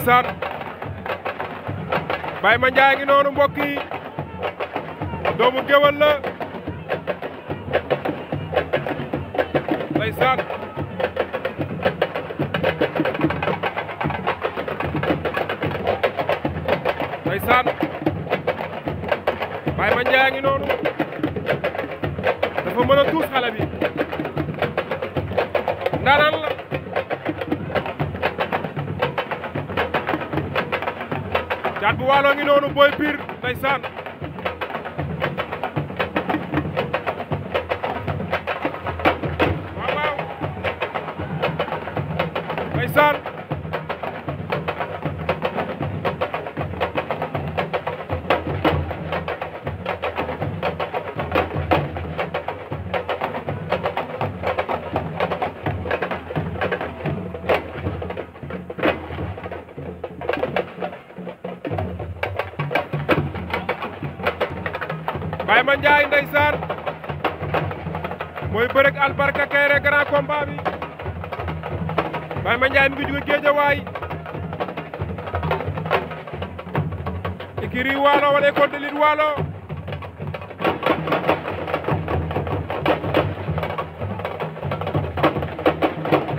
ndeysaan Baye Mandiaye ngi noonu mbokk yi doomu géwël la ndeysaan ndeysaan Baye Mandiaye ngi noonu dafa mën a tuus xale bi ndaanaan la caat bu waalo ngi noonu boy pir ndeysaan waaw waaw ndeysaan Baye Mandiaye ndeysaan mooy bërek albarka kayre grand combat bi Baye Mandiaye mi ngi jóge Géejawaay ikiri Waalo wala école de lutte Waalo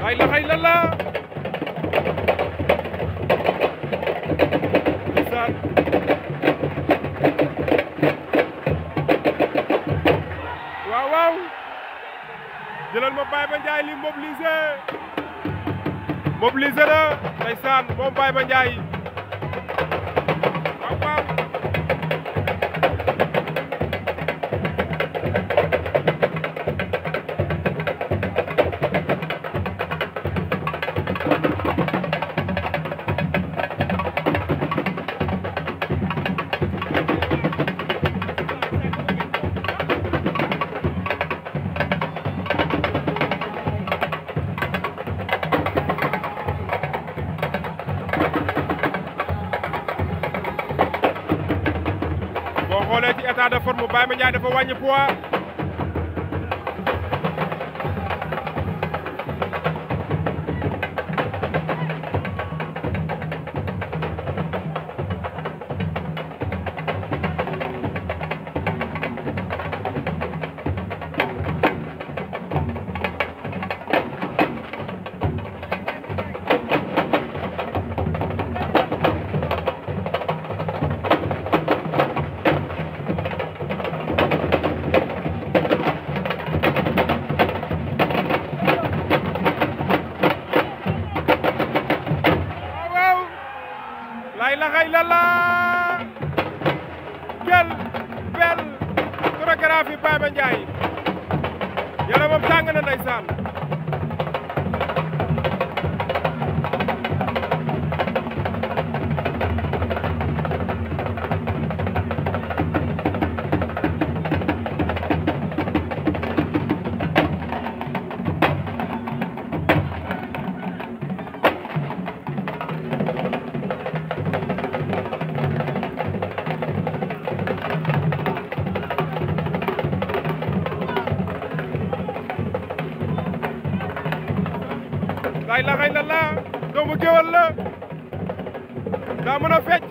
la ilaha illallah ndeysaan waaw jëlal ma Baye Mandiaye li mobilisé na ndeysaan moom Baye Mandiaye waaw waaw boo xoolee ci état de forme Baye Mandiaye dafa wàññi poids la ilaha illallah quelle belle chorégraphie Baye Mandiaye yaramam tàng na ndeysaan la ilaha illallah doomu géwël la daa mën a fecc